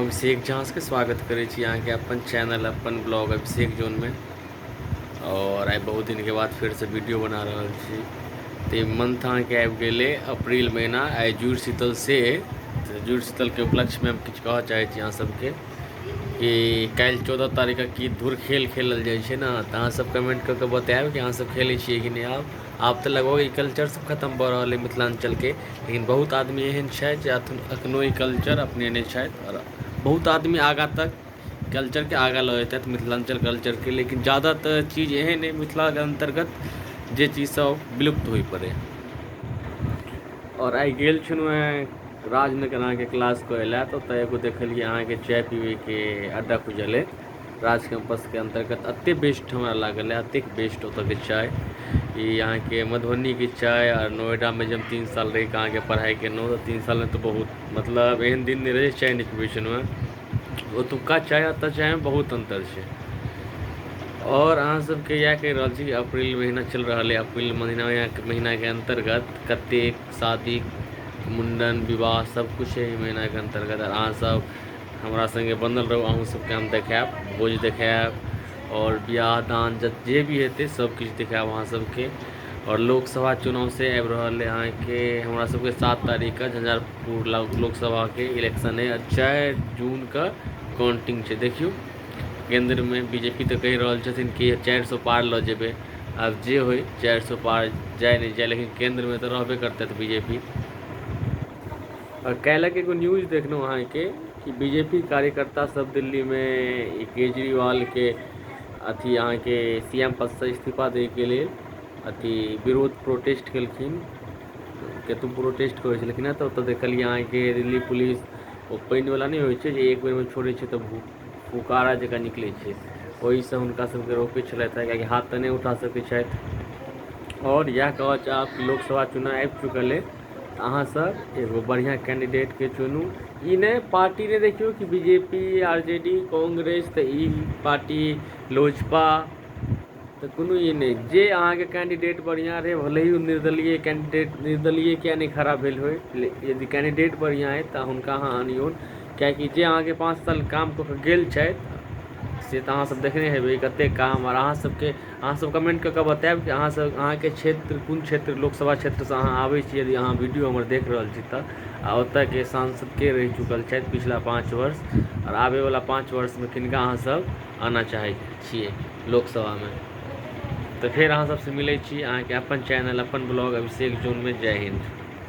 अभिषेक झा के स्वागत करै छी अहाँके अपन चैनल अपन ब्लॉग अभिषेक जोनमे। और आइ बहुत दिनके बाद फेरसँ वीडियो बना रहल छी। तऽ ई मंथ अहाँके आबि गेलै अप्रैल महीना, आइ जुड़ शीतल से, तऽ जुड़ शीतलके उपलक्ष्यमे हम किछु कहऽ चाहै छी अहाँ सबके कि काल्हि 14 तारीखके की धूर खेल खेलल जाइ छै ने, तऽ अहाँसब कमेन्ट कऽ कऽ बतायब कि अहाँसब खेलै छियै कि नहि। आब तऽ लगभग ई कल्चर सब खतम भऽ रहल अइ मिथिलाञ्चलके, लेकिन बहुत आदमी एहन छथि जे एखनो ई कल्चर अपनेने छथि आओर बहुत आदमी आगाँ तक कल्चरके आगाँ लऽ जेतथि मिथिलाञ्चल कल्चरके। लेकिन जादातर चीज एहन अइ मिथिलाके अन्तर्गत जे चीजसब विलुप्त होइपर अइ। आओर आइ गेल छलहुँ हेँ राजनगर अहाँके क्लास करै लए, तऽ ओतऽ एगो देखलियै अहाँके चाय पीबैके अड्डा खुजल अइ राज कैम्पसके अन्तर्गत। एतेक बेस्ट हमरा लागल एतेक बेस्ट ओतऽके चाय। ई अहाँके मधुबनीके चाय आओर नोएडामे जे हम 3 साल रहिकऽ अहाँके पढ़ाइ केलहुँ, तऽ 3 सालमे तऽ बहुत मतलब एहन दिन नहि रहै चाय नहि पीबै छलहुँ हेँ। ओतुका चाय एतऽ चायमे बहुत अन्तर छै। आओर अहाँ सबके इएह कहि रहल छी कि अप्रैल महीना चलि रहल अइ, अप्रैल महीनाके अन्तर्गत कतेक शादी मुण्डन विवाह सब किछु एहि महीनाके अन्तर्गत। आओर अहाँ सब हमरा सङ्गे बनल रहू, अहूँ सबके हम देखायब, भोज देखायब आओर बियाह दान जे भी हेतै सब किछु देखायब अहाँ सबके। आओर लोकसभा चुनाव से आबि रहल अइ अहाँके हमरा सबके 7 तारीखके झंझारपुर लोकसभाके इलेक्शन अइ आओर 4 जूनके काउंटिंग छै। देखियौ केन्द्रमे बी जे पी तऽ कहि रहल छथिन कि 400 पार लऽ जेबै, आब जे होइ 400 पार जाय नहि जाय, लेकिन केन्द्रमे तऽ रहबे करतथि बी जे पी। आओर काल्हिक एगो न्यूज देखलहुँ अहाँके कि बी जे पी कार्यकर्ता सब दिल्लीमे केजरीवालके अथी अहाँके सी एम पदसँ इस्तीफा दैके लेल अथी विरोध प्रोटेस्ट केलखिन, कतहु प्रोटेस्ट करै छलखिन हेँ। तऽ ओतऽ देखलियै अहाँके दिल्ली पुलिस ओ पानिवला नहि होइ छै जे एक बेरमे छोड़ै छै तऽ फुकारा जकाँ निकलै छै, ओहिसँ हुनका सबके रोकै छलथि हेँ, किएकि हाथ तऽ नहि उठा सकै छथि। आओर इएह कहऽ चाहब कि लोकसभा चुनाव आबि चुकल अइ, तऽ अहाँसब एगो बढ़िआँ कैंडिडेटके चुनू। ई नहि पार्टी नहि देखियौ कि B J P R J D Congress तऽ ई पार्टी लोजपा, तऽ कोनो ई नहि, जे अहाँके कैंडिडेट बढ़िआँ रहै, भले ही ओ निर्दलीय कैंडिडेट निर्दलीय किएक नहि खड़ा भेल होइ, यदि कैंडिडेट बढ़िआँ अइ तऽ हुनका अहाँ आनियौन, किएकि जे अहाँके 5 साल काम कऽ कऽ गेल छथि से तऽ अहाँसब देखने हेबै कतेक काम। आओर अहाँसब कमेन्ट कऽ कऽ बतायब कि अहाँसब अहाँके क्षेत्र कोन क्षेत्र लोकसभा क्षेत्रसँ अहाँ आबै छी, यदि अहाँ वीडियो हमर देख रहल छी तऽ, आ ओतऽके सांसद के रहि चुकल छथि पिछला 5 वर्ष आओर आबैवला 5 वर्षमे किनका अहाँसब आनऽ चाहै छियै लोकसभामे। तऽ फेर अहाँ सबसँ मिलै छी अहाँके अपन चैनल अपन ब्लॉग अभिषेक जोनमे। जय हिन्द।